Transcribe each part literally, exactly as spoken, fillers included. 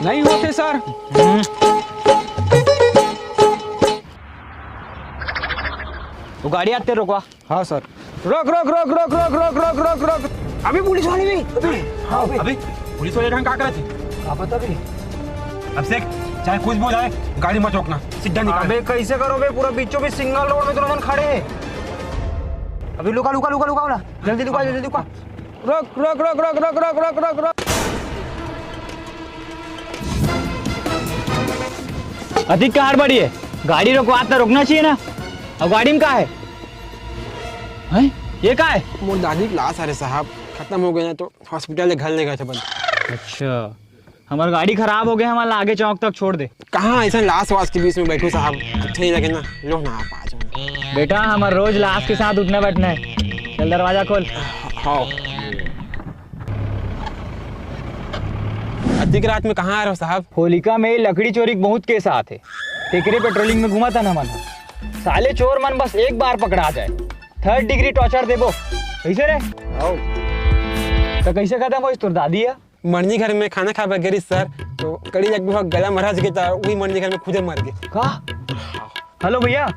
नहीं होते सर। वो गाड़ी आते रोकवा। हाँ सर। रोक, रोक, रोक, रोक, रोक, रोक, रोक, रोक, रोक। अभी पुलिस वाले भी। अभी, हाँ, अभी। अभी पुलिस वाले ढंग का करत हे? का पता भी। अब से चाहे कुछ भी हो जाए, गाड़ी मत रोकना, सीधा निकाल। अबे कैसे करो बे, पूरा बीचों बीच सिंगल रोड में दोनों जन खड़े हैं। अभी लुका, लुका, लुका, लुका ना, जल्दी लुका, जल्दी लुका। रोक, रोक, रोक, रोक। अधिक कहाँ बड़ी है, गाड़ी रोकवा तो रोकना चाहिए ना। अब गाड़ी में का है? हैं? ये का है? मोर दादी के लाश हरे साहब, खत्म हो गए ना तो हॉस्पिटल ले घर ले गए थे बन। अच्छा, हमार गाड़ी खराब हो गया, हमार आगे चौक तक छोड़ दे। कहाँ ऐसा लाश वाश के बीच में बैठो साहब, अच्छा नहीं लगे ना। लो ना आप आ जाओ। बेटा, हमार रोज लाश के साथ उठना बैठना है। चल दरवाजा खोल। हाँ। अधिक रात में कहाँ आ रहे हो साहब? होलिका में लकड़ी चोरी के बहुत केस आत हे, तेकरे पेट्रोलिंग में घूमत हन हमन ह। साले चोर मन बस एक बार पकड़ा जाए, थर्ड डिग्री टॉर्चर देबो। कैसे रे? आओ। तो कैसे खत्म होइस तोर दादी ह? मरनी घर में खाना खाए बर गे रहिस सर, तो कड़ी लग गला मरज गे, तो वही मरनी घर में खुदे मर गे। का? हेलो भैया,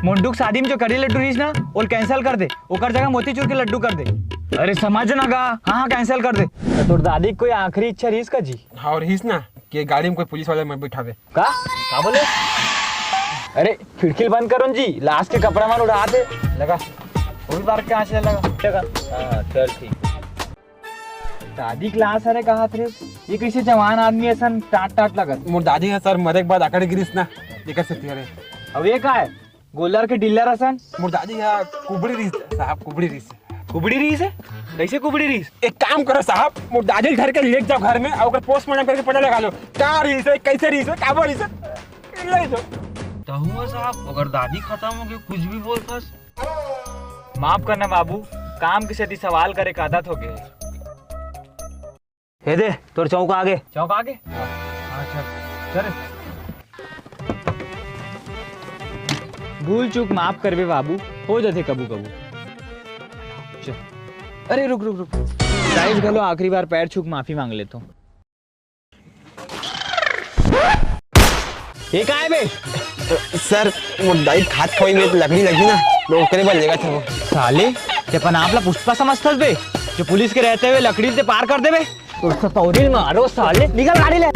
मोंटू के शादी में जो कड़ी लड्डू रहिस ना, ओल कैंसिल कर दे, ओकर जगह मोतीचूर के लड्डू कर दे। अरे समझ ना गा, हाँ हाँ कैंसिल कर दे। तो तोर दादी के कोई आखिरी इच्छा रहिस का जी? हाँ, रहिस ना कि गाड़ी में कोई पुलिस वाला मत बिठावे। का? का बोले? अरे खिड़की बंद करो न जी, लाश के कपड़ा मन उड़ात हे। लगा, वो भी बार के आँच लगा। लगा। हाँ, चल ठीक। दादी के लाश हरे कहत रे, ये कैसे जवान आदमी असन टाट टाट लगत? मोर दादी ह सर मरे के बाद अकड़ गिरिस ना, एकर सेती हरे। अब ये का है? गोल्लर के डीलर असन? मोर दादी ह कुबड़ी रहिस साहब, कुबड़ी रहिस। कुबड़ी रहिस है? कैसे कुबड़ी रहिस? एक काम करो साहब, मोर दादी ल धर के लेके जाओ घर में और ओकर पोस्टमार्टम करके पता लगा लो, का रहिस है, कैसे रहिस है, काबर रहिस है, ले जाओ। तहुआ साहब, अगर दादी खत्म हो गई, कुछ भी बोल फंस। माफ करना बाबू, काम के सेती सवाल करे के आदत हो गए। हे दे, तोर चौक आगे। चौक आगे? हाँ, चल। चल। भूल चूक माफ करबे बाबू, हो जाथे कभू कभू। चल। अरे रुक, रुक, रुक। गाइस, घलो आखिरी बार पैर छू के माफी मांग लेथों। ये का है बे? सर, वो दाई खात खवाई में तो लकड़ी लगी ना, मैं ओकरे बर लेगा था वो। साले, ते अपन आप ला पुष्पा समझथस बे, जो पुलिस के रहते हुए लकड़ी से पार कर देबे? तो सतौरी मारो साले, निकल गाड़ी ले।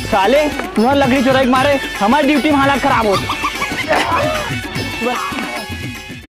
साले, तुम्हारा लकड़ी चुराई के मारे हमारी ड्यूटी में हालत खराब हो।